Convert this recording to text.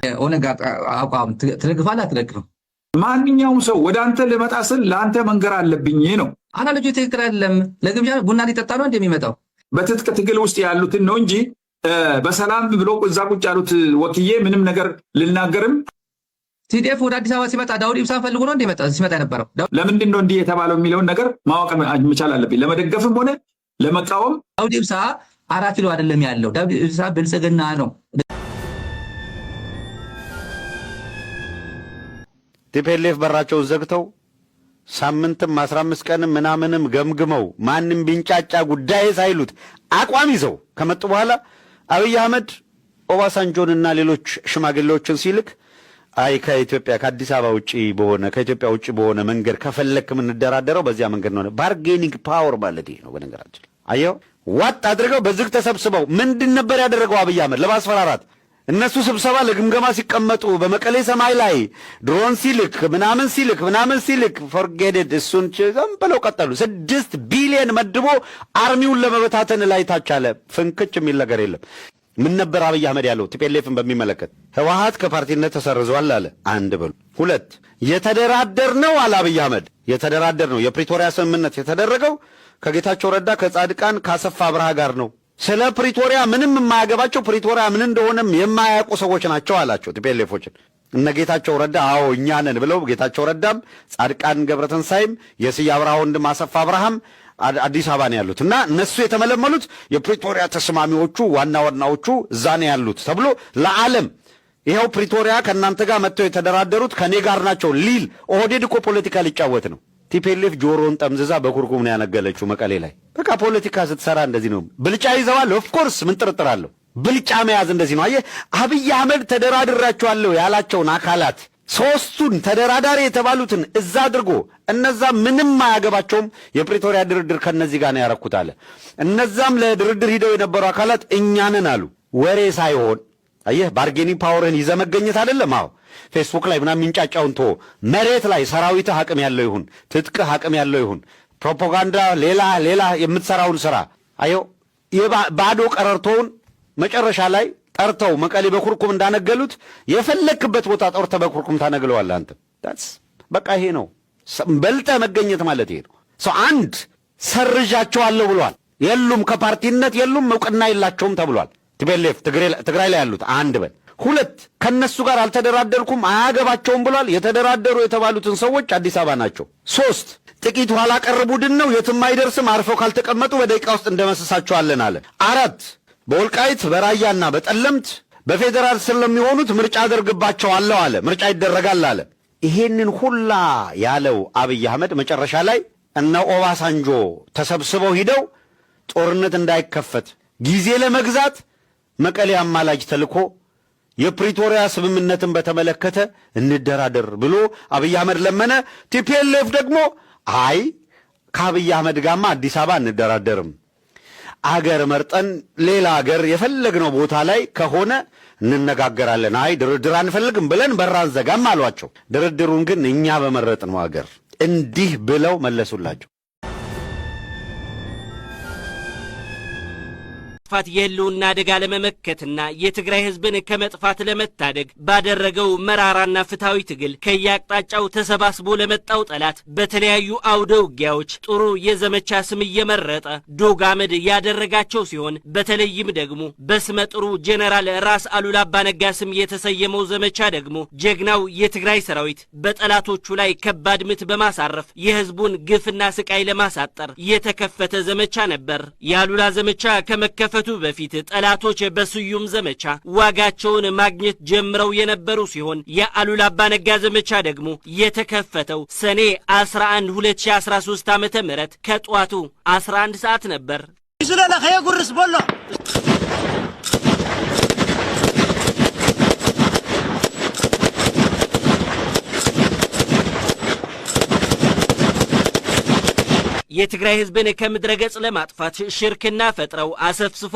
ኦነግ አቋም ትደግፋለህ አትደግፍም? ማንኛውም ሰው ወደ አንተ ልመጣ ስል ለአንተ መንገር አለብኝ ነው። Analogy ትክክል አይደለም። ለግብዣ ቡና ሊጠጣ ነው እንደሚመጣው በትጥቅ ትግል ውስጥ ያሉትን ነው እንጂ በሰላም ብሎ እዛ ቁጭ ያሉት ወክዬ ምንም ነገር ልናገርም። TDF ወደ አዲስ አበባ ሲመጣ ዳውድ ኢብሳን ፈልጎ ነው እንደመጣ ሲመጣ የነበረው። ለምንድን ነው እንዲህ የተባለው የሚለውን ነገር ማወቅ መቻል አለብኝ፣ ለመደገፍም ሆነ ለመቃወም። ዳውድ ኢብሳ 4 ኪሎ አይደለም ያለው። ዳውድ ኢብሳ ብልጽግና ነው። TPLF በራቸውን ዘግተው ሳምንትም 15 ቀንም ምናምንም ገምግመው ማንም ቢንጫጫ ጉዳይ ሳይሉት አቋም ይዘው ከመጡ በኋላ አብይ አህመድ ኦባሳንጆንና ሌሎች ሽማግሌዎችን ሲልክ አይ ከኢትዮጵያ ከአዲስ አበባ ውጪ በሆነ ከኢትዮጵያ ውጪ በሆነ መንገድ ከፈለክ የምንደራደረው በዚያ መንገድ ነው። Bargaining power ማለት ይሄ ነው። በነገራችን አየው ዋጥ አድርገው በዝግ ተሰብስበው ምንድን ነበር ያደረገው አብይ አህመድ ለማስፈራራት? እነሱ ስብሰባ ለግምገማ ሲቀመጡ በመቀሌ ሰማይ ላይ ድሮን ሲልክ ምናምን ሲልክ ምናምን ሲልክ forget it፣ እሱን ዝም ብለው ቀጠሉ። 6 ቢሊየን መድቦ army ውን ለመበታተን ላይ ታች አለ። ፍንክች የሚል ነገር የለም። ምን ነበር አብይ አህመድ ያለው TPLF ን በሚመለከት? ህወሓት ከፓርቲነት ተሰርዟል አለ። አንድ በሉ። ሁለት የተደራደር ነው አለ አብይ አህመድ። የተደራደር ነው የፕሪቶሪያ ስምምነት የተደረገው ከጌታቸው ረዳ ከጻድቃን ከአሰፋ አብርሃ ጋር ነው። ስለ ፕሪቶሪያ ምንም የማያገባቸው ፕሪቶሪያ ምን እንደሆነም የማያውቁ ሰዎች ናቸው አላቸው TPLF ኦችን። እነ ጌታቸው ረዳ አዎ እኛ ነን ብለው ጌታቸው ረዳም ጻድቃን ገብረተንሳይም የስዬ አብርሃ ወንድም አሰፋ አብርሃም አዲስ አበባ ነው ያሉት እና እነሱ የተመለመሉት የፕሪቶሪያ ተስማሚዎቹ ዋና ዋናዎቹ እዛ ነው ያሉት ተብሎ ለዓለም ይኸው ፕሪቶሪያ ከእናንተ ጋር መጥተው የተደራደሩት ከኔ ጋር ናቸው ሊል ኦህዴድ እኮ ፖለቲካ ሊጫወት ነው። TPLF ጆሮን ጠምዝዛ በኩርኩም ነው ያነገለችው መቀሌ ላይ። በቃ ፖለቲካ ስትሰራ እንደዚህ ነው። ብልጫ ይዘዋል። Of course ምን ጥርጥር አለው? ብልጫ መያዝ እንደዚህ ነው። አየህ አብይ አህመድ ተደራድራቸዋለሁ ያላቸውን አካላት ሶስቱን ተደራዳሪ የተባሉትን እዛ አድርጎ እነዛ ምንም አያገባቸውም የፕሪቶሪያ ድርድር ከነዚህ ጋር ነው ያረኩት አለ። እነዛም ለድርድር ሂደው የነበሩ አካላት እኛ ነን አሉ። ወሬ ሳይሆን አየህ bargaining power ን ይዘህ መገኘት አይደለም። አዎ ፌስቡክ ላይ ምናምን የሚንጫጫውን ቶ መሬት ላይ ሰራዊትህ አቅም ያለው ይሁን፣ ትጥቅህ አቅም ያለው ይሁን፣ ፕሮፓጋንዳ ሌላ ሌላ የምትሰራውን ስራ አየው ባዶ ቀረርቶውን መጨረሻ ላይ ጠርተው መቀሌ በኩርኩም እንዳነገሉት የፈለክበት ቦታ ጠርተህ በኩርኩም ታነግለዋለህ። አንተ በቃ ይሄ ነው በልጠህ መገኘት ማለት ይሄ ነው። ሰው አንድ ሰርዣቸዋለሁ ብሏል። የሉም ከፓርቲነት የሉም እውቅና የላቸውም ተብሏል። TPLF ትግራይ ላይ ያሉት አንድ በል። ሁለት ከነሱ ጋር አልተደራደርኩም አያገባቸውም ብሏል። የተደራደሩ የተባሉትን ሰዎች አዲስ አበባ ናቸው። ሶስት ጥቂት ኋላ ቀር ቡድን ነው የትም አይደርስም፣ አርፈው ካልተቀመጡ በደቂቃ ውስጥ እንደመስሳቸዋለን አለ። አራት በወልቃይት በራያና በጠለምት በፌዴራል ስር ለሚሆኑት ምርጫ አደርግባቸዋለሁ አለ። ምርጫ ይደረጋል አለ። ይሄንን ሁላ ያለው አብይ አህመድ መጨረሻ ላይ እነ ኦባሳንጆ ተሰብስበው ሂደው ጦርነት እንዳይከፈት ጊዜ ለመግዛት መቀሌ አማላጅ ተልኮ የፕሪቶሪያ ስምምነትን በተመለከተ እንደራደር ብሎ አብይ አህመድ ለመነ። TPLF ደግሞ አይ ከአብይ አህመድ ጋማ አዲስ አበባ እንደራደርም፣ አገር መርጠን ሌላ አገር የፈለግነው ቦታ ላይ ከሆነ እንነጋገራለን፣ አይ ድርድር አንፈልግም ብለን በር አንዘጋም አሏቸው። ድርድሩን ግን እኛ በመረጥነው አገር እንዲህ ብለው መለሱላቸው። የህልውና አደጋ ለመመከትና የትግራይ ህዝብን ከመጥፋት ለመታደግ ባደረገው መራራና ፍትሃዊ ትግል ከያቅጣጫው ተሰባስቦ ለመጣው ጠላት በተለያዩ አውደ ውጊያዎች ጥሩ የዘመቻ ስም እየመረጠ ዶግ አመድ ያደረጋቸው ሲሆን በተለይም ደግሞ በስመ ጥሩ ጄኔራል ራስ አሉላ አባነጋ ስም የተሰየመው ዘመቻ ደግሞ ጀግናው የትግራይ ሰራዊት በጠላቶቹ ላይ ከባድ ምት በማሳረፍ የህዝቡን ግፍና ስቃይ ለማሳጠር የተከፈተ ዘመቻ ነበር። የአሉላ ዘመቻ ከመከፈቱ በፊት ጠላቶች በስዩም ዘመቻ ዋጋቸውን ማግኘት ጀምረው የነበሩ ሲሆን የአሉላ አባነጋ ዘመቻ ደግሞ የተከፈተው ሰኔ 11 2013 ዓመተ ምህረት ከጧቱ 11 ሰዓት ነበር። የትግራይ ህዝብን ከምድረ ገጽ ለማጥፋት ሽርክና ፈጥረው አሰፍስፎ